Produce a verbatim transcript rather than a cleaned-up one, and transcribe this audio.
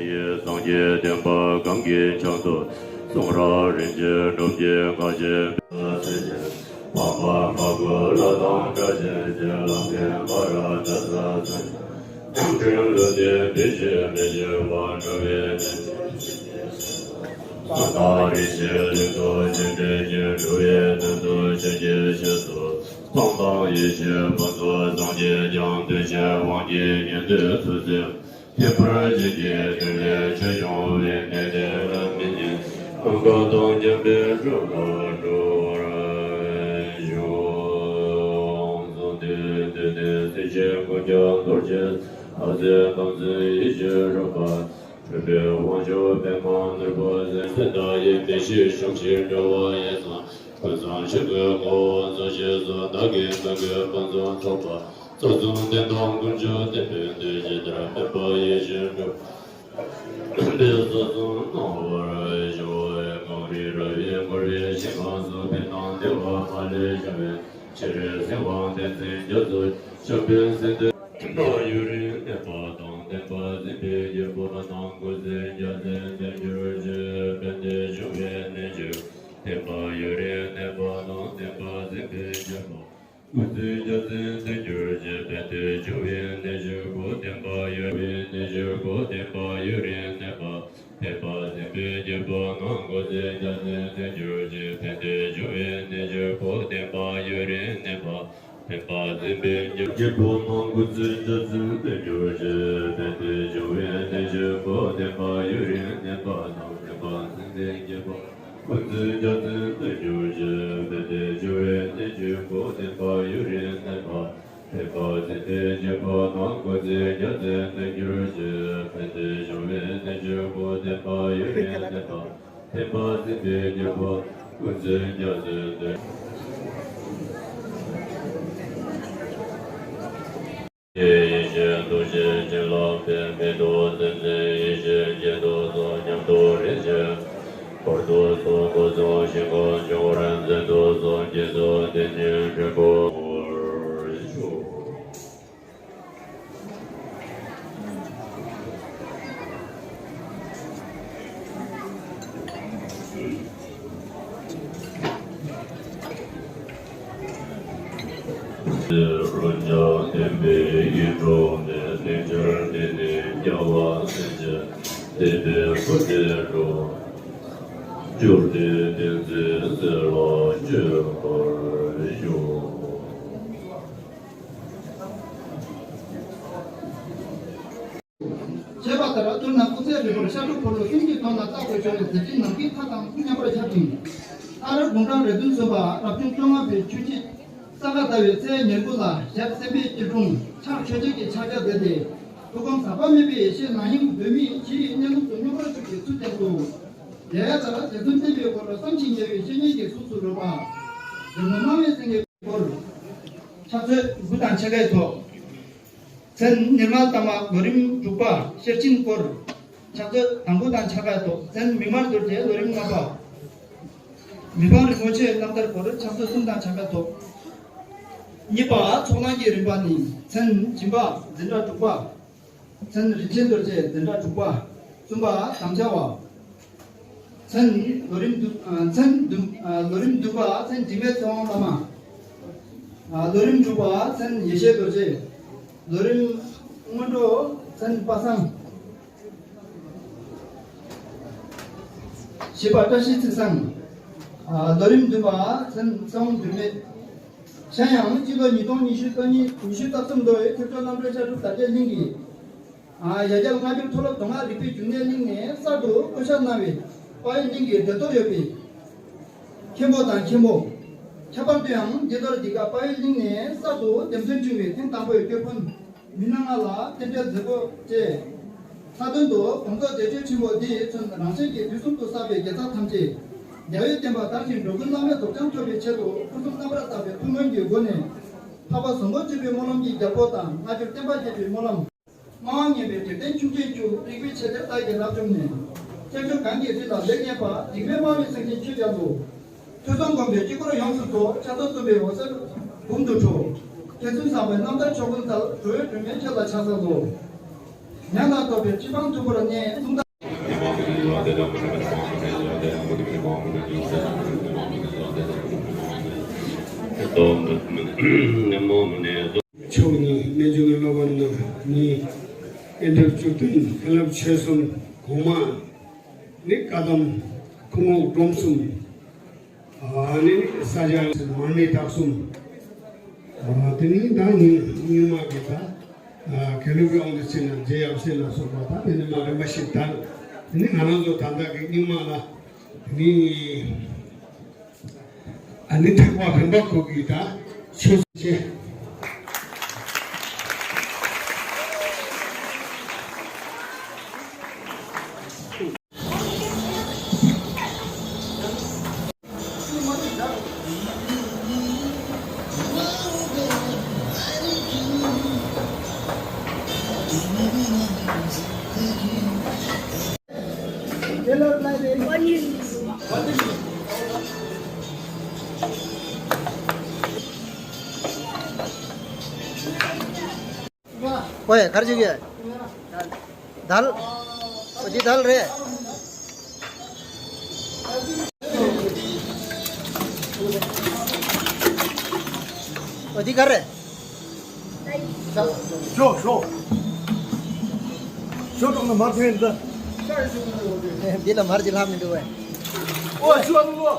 ཡི་སངས་རྒྱས་བསྟན་པ་གང་གི་ཕྱག་ཏུ། གསུང་རབ་རིན་ཆེན་གྲུབ་ཀྱི་རྔ་ཆེན་པས། ཚེ་ཆེན་འཕགས་པ་མ་གུ་ལ་དང་སྒྲ་གཅན་གཅན། ལམ་མཁན་མ་ར་ཏ་ས་ཚེ་ཆེན། ཁྲིམས་ལུགས་ལྡན་བི་ཤི་མི་ཤི་བ། འགྲོ་བའི་དོན་བྱེད་མཁས་པའི་སེམས་དཔའ། ས་དང་རི་ཞེས་ལུགས་སྲོལ་ཅན། འདྲེན་གྱི་འགྲོ་བའི་དོན་དུ་ཆོས་ཀྱི་ཆས་སུ། སྟོང་དང་ཡེ་ཤེས་ཕུན་ཚོགས་སངས་རྒྱས་ཀྱང་། དོན་ཆེན་དབང་གྱི་ཉན་ཐོས་ཚུལ་འཛིན། ཐེག་པར་བྱིན་གྱིས་དོན་ལས་ཆོས་སྐྱོང་བའི། གནས་དེ་ལ་མི་ཉིད་ཀུན་དགའ་དང་མཉམ་པའི་སྤྲུལ་པ་འགྲུབ་པར་ཤོག། གསུང་དོན་བསྡུས་ཏེ་སེམས་ཅན་ཀུན་ཀྱང་རྡོ་རྗེ། ལྷ་སྲིན་དམ་ཚིག་ཡེ་ཤེས་རབ་འཕེལ། འཁྲུལ་པའི་དབང་ཕྱུག་པདྨ་ནོར་བུ་ཟེར། སྲིད་མཐའ་ཡི་བདེ་གཤེགས་བྱང་ཆུབ་འགྲོ་བ་ཡི་མཚན། ཀུན་བཟང་ཆོས་ཀྱི་ངོ་བོ་མཚོན་བྱེད་ཚོགས། བདག་གིས་མི་གོས་ཕུན་སུམ་ཚོགས་པ། རྩ་གསུམ་རྟེན་དང་ཀུན་སྤྱོད་བསྟན་པའི་མཐུས། ཇི་ལྟར་དམིགས་པ་ཡིད་བཞིན་འགྲུབ། དམ་པའི་ས་གསུམ་སྣང་བར་ཤོག། གངས་རི་ར་བས་བསྐོར་བའི་ཞིང་ཁམས་སུ། ཕན་དང་བདེ་བ་མ་ལུས་འབྱུང་བའི། ཕྱི་རོལ་གསང་བ་བསྟན་འཛིན་རྒྱ་མཚོ། ཞབས་པད་སྲིད་མཐའི། བསྟན་པ་ཡུན་རིང་གནས་པ་དང་། བསྟན་པ་འཛིན་པའི་རྒྱལ་པོ་ནང་ཁུལ་ཟིན་རྒྱ་ཟིན་དུ་གྱུར་ཅིག། ཕན་བདེ་འབྱུང་བའི་གནས་ཀྱི། བསྟན་པ་ཡུན་རིང་གནས་པ་དང་། བསྟན་པ་འཛིན་པའི་རྒྱལ་པོ། སྐུ་ཚེ་རྒྱ་ཟིན་དུ་གྱུར་ཅིག། ཕན་བདེ་འབྱུང་བའི་གནས་ཀྱི་སྒོ། བསྟན་པ་ཡུན་རིང་གནས་ཀྱི་སྒོ། བསྟན་པ་ཡུན་རིང་གནས་པ། ཕན་པ་འཛིན་པའི་རྒྱལ་པོ་ནང་ཁུལ་ཟིན་རྒྱ་ཟིན་དུ་གྱུར་ཅིག། ཕན་བདེ་འབྱུང་བའི་གནས་ཀྱི་སྒོ། བསྟན་པ་ཡུན་རིང་གནས་པ། ཕན་པ་འཛིན་པའི་རྒྱལ་པོ་ནང་ཁུལ་ཟིན་རྒྱ་ཟིན་དུ་གྱུར་ཅིག། ཕན་བདེ་འབྱུང་བའི་གནས་ཀྱི་སྒོ། བསྟན་པ་ཡུན་རིང་གནས་པ་དང་། ཕན་པ་འཛིན་པའི་རྒྱལ་པོ་ནང་ཁུལ་ཟིན་རྒྱ་ཟིན་དུ་གྱུར་ཅིག། ཕན་བདེ་འབྱུང་བའི་གནས་ཀྱི་སྒོ། བསྟན་པ་ཡུན་རིང་གནས་པ། ཕན་པ་འཛིན་པའི་རྒྱལ་པོ་ནང་ཁུལ་ཟིན་རྒྱ་ཟིན་དུ་གྱུར་ཅིག། ཕན་བདེ་འབྱུང་བའི་གནས་ཀྱི་སྒོ། བསྟན་པ་ཡུན་རིང་གནས་པ། ཕན་པ་འཛིན་པའི་རྒྱལ་པོ་ཀུན་ཟིན་རྒྱ་ཟིན་དུ། ཡེ་ཤེས་ཐུགས་རྗེ་བྱིན་རླབས་པས། མི་ལྡོག་སེམས་འཛིན་ཡེ་ཤེས་སྐྱེ་དུ་གསོལ། ཉམས་རྟོགས་རིན་ཆེན་འབར་དུ་གསོལ། སྐུ་གསུང་ཞིང་ཁམས་འབྱུང་བར་མཛད་དུ་གསོལ། རྗེས་སུ་བསྟན་ཅིང་འབྲེལ་བར་ཤོག། རོལ་ཆ་ལྡན་པའི་ཡིད་འཕྲོག་མེད། ལེགས་སྦྱར་འདི་ནི་རྒྱལ་བ་སྲས་ཀྱི། བསྟན་པའི་སྐུ་ཚེ་འགྲོ། བཅུད་དེ་བསྟན་འཛིན་སྲོལ་ལ་སྤྱོད་པར་ཤོག། ཞེས་པ་ལྟར་མདོར་ན་སྐུ་ཚེ་ཧྲིལ་པོར་ཤར་ཕྱོགས་འཁོར་ལོ་གསུམ་གྱི་དོན་ལ་བརྟག་པའི་ཞོར་ལ་མཛད་འཕྲིན་ནམ་མཁའི་མཐའ་དང་མཉམ་པར་ཁྱབ་ཅིང་། ཨ་རག་དགུང་གྲངས་རེ་བདུན་སོན་པ་རབ་བྱུང་བཅོ་ལྔ་པའི་ཆུ་བྱི་ས་ག་ཟླ་བའི་ཚེས་ཉེར་དགུ་ལ་ཞབས་སེམས་དཔའི་སྐྱིལ་ཀྲུང་ཕྱག་མཆོད་མཇལ་གྱི་ཕྱག་རྒྱ་མཛད་དེ། ཐུགས་དགོངས་ཟག་པ་མེད་པའི་ཡེ་ཤེས་ནང་དབྱིངས་གདོད་མའི་ཞི་བའི་གནས་ལུགས་སུ་མངོན་པར་བཞུགས་པའི་ཚུལ་བསྟན་ཏོ། ཡ་ཡ་ཙ་ལ་རྗེ་བཙུན་བསྟན་པའི་སྐོར་ལ་བསམ་གྱིས་ཉེ་བའི་བཤེས་གཉེན་གྱི་གཟུགས་སུ་རུས་པ། རིང་མོ་སྣང་བའི་སེང་གེའི་སྐོར། ཕྱག་ཚོད་དགུ་དང་ཕྱེད་ཀའི་ཐོག་མཚན་ཉི་མ་ལྟ་མ་ལོ་རིམ་དྲུག་པ་ཤེར་ཕྱིན་སྐོར། ཕྱག་ཚོད་དང་པོ་དང་ཕྱེད་ཀའི་ཐོག་མཚན་མིག་དམར་རྡོ་རྗེ་ལོ་རིམ་ལྔ་པ། མི་ཕམ་རིན་པོ་ཆེའི་རྣམ་ཐར་སྐོར། ཕྱག་ཚོད་གསུམ་དང་ཕྱེད་ཀའི་ཐོག་གཉིས་པ་ཚོགས་ལམ་གྱི་རིམ་པ་ནི། མཚན་སྦྱིན་པ་འཛིན་གྲྭ་དྲུག་པ། མཚན་རིན་ཆེན་རྡོ་རྗེ་འཛིན་གྲྭ་དྲུག་པ། གསུམ་པ་དམ་བཅའ་བ། མཚན་ལོ་རིམ་བསྡུ། མཚན་བསྡུ། ལོ་རིམ་བསྡུ་བ་མཚན་འཇིགས་མེད་ཚེ་དབང་བླ་མ། ལོ་རིམ་དྲུག་པ་མཚན་ཡེ་ཤེས་རྡོ་རྗེ། ལོ་རིམ་སྔོན་འགྲོ་མཚན་པ་སངས། བཞི་པ་བཀྲ་ཤིས་ཚེ་བཟང་། ལོ་རིམ་བདུན་པ་མཚན་ཚེ་དབང་འགྱུར་མེད། གཞན་ཡང་སྤྱི་ལོ་ཉིས་སྟོང་ཉི་ཤུ་རྩ་གཉིས། ཉི་ཤུ་རྩ་གསུམ་ལོའི་ཐེག་མཆོག་རྣམ་གྲོལ་ཤར་གྲུབ་དར་རྒྱས་གླིང་གི། ཡ་གྱལ་སྔ་འགྱུར་མཐོ་སློབ་མདོ་སྔགས་རིག་པའི་རྒྱུན་གནས་གླིང་ནས་གསར་དུ་བསྐོ་བཞག་གནང་བའི་དཔལ་ཡུལ་གླིང་གི་འབྲེལ་གཏོགས་ཡོད་པའི་མཁན་པོ་དང་མཁན་པོ། ཁྱད་པར་དུ་ཡང་འདི་ལྟར་འདི་ག་དཔལ་ཡུལ་གླིང་ནས་གསར་དུ་འདེམས་ཐོན་བྱུང་བའི་ཐེངས་དང་པོའི་སྐྱོར་དཔོན་མི་སྣ་ལྔ་ལ་རྟེན་འབྲེལ་མཛད་སྒོ་བཅས། མཐའ་དོན་དུ་དགོངས་རྫོགས་བདེ་སྤྱོད་ཆེན་པོ་འདི་མཚོན་རང་གཞན་གྱིས་དུས་གསུམ་དུ་བསགས་པའི་དགེ་རྩ་ཐམས་ཅད་རྒྱལ་བའི་བསྟན་པ་དར་ཞིང་འགྲོ་ཀུན་བླ་མེད་རྫོགས་བྱང་ཐོབ་པའི་ཆེད་དུ་ཕུན་སུམ་རྣམ་པར་དག་པའི་ཐུགས་སྨོན་གྱི་སྒོ་ནས་འཕགས་པ་བཟང་པོ་སྤྱོད་པའི་སྨོན་ལམ་གྱི་རྒྱལ་པོ་དང་སྔ་འགྱུར་བསྟན་པ་རྒྱས་པའི་སྨོན་ལམ། སྨྲ་བ་ངན་པའི་དྲེགས་ལྡན་ཁྱུང་ཆེན་ཁྱུག་རིག་པའི་ཆེ་སྟེར་ལྟ་བའི་རབ་བྱུང་ནས། ཁྱེད་ཚོ་གང་གི་རིགས་ལ་ལེགས་ཉེས་པ་སྡིག་པའི་སྨྲ་བའི་སེམས་ཅན་ཁྱེད་ཅག་ལོ། ཐོས་བསམ་སྒོམ་པའི་དཀྱིལ་འཁོར་ཡོངས་སུ་རྫོགས། ཕྱག་རྡོར་གསུམ་པའི་འོད་ཟེར་འབུམ་དུ་འཕྲོ། མཁྱེན་བརྩེ་བཟང་པོའི་རྣམ་ཐར་ཕྱོགས་ཀུན་སྩལ། འགྲོ་བའི་སྒྲོན་མེ་ཁྱེད་ལ་ཕྱག་འཚལ་ལོ། ཉམས་ལ་རྟོགས་པའི་ཅི་སྤང་ཐུབ་པར་ངས་གསུང་དང་། མཆོག་གཉིས་རྣལ་འབྱོར་གྱི་སློབ་དཔོན་རྣམས་ནི་ཨེ་འདྲ་བཅུ་བདུན་ཧེ་ལབ་ཆོས་གསུམ་གོང་མ་ནི་བཀའ་གདམས་ཁུངས་ལུང་སྒྲོམ་གསུམ། ཨ་ནི་ས་སྐྱ་མར་མེ་སྟག་གསུམ། ཨ་དེ་ནི་ད་ཉིན་སྔོན་མ་གི་ད་ཨ་དགེ་ལུགས་ཀྱི་དབང་དུ་བྱས་ན་རྗེ་ཡབ་སྲས་ལ་སོགས་པ་ད་དེ་ནི་མ་རིམ་པ་ཞིག་དར། དེ་ནི་ང་རང་ཚོ་ད་ལྟ་གི་སྔོན་མ་ལ་དེ་ནི་ཨ་ནི་ཐེག་པ་རིམ་པ་གོ་གི་ད་ཆོས་ཆེ། ཨོའེ། ག་རེ་བྱེད་ཀྱི། དལ། འོ་འདི་དལ་རེད། འོ་འདི་ག་རེ། ཞོག་ཞོག་ཞོག་གྲོགས་ན་མར་ཐོན་ད། འདི་ལ་མར་གྱི་ལྷག་མི་འདུག་བས། ཨོ་ཞོག་ལོ།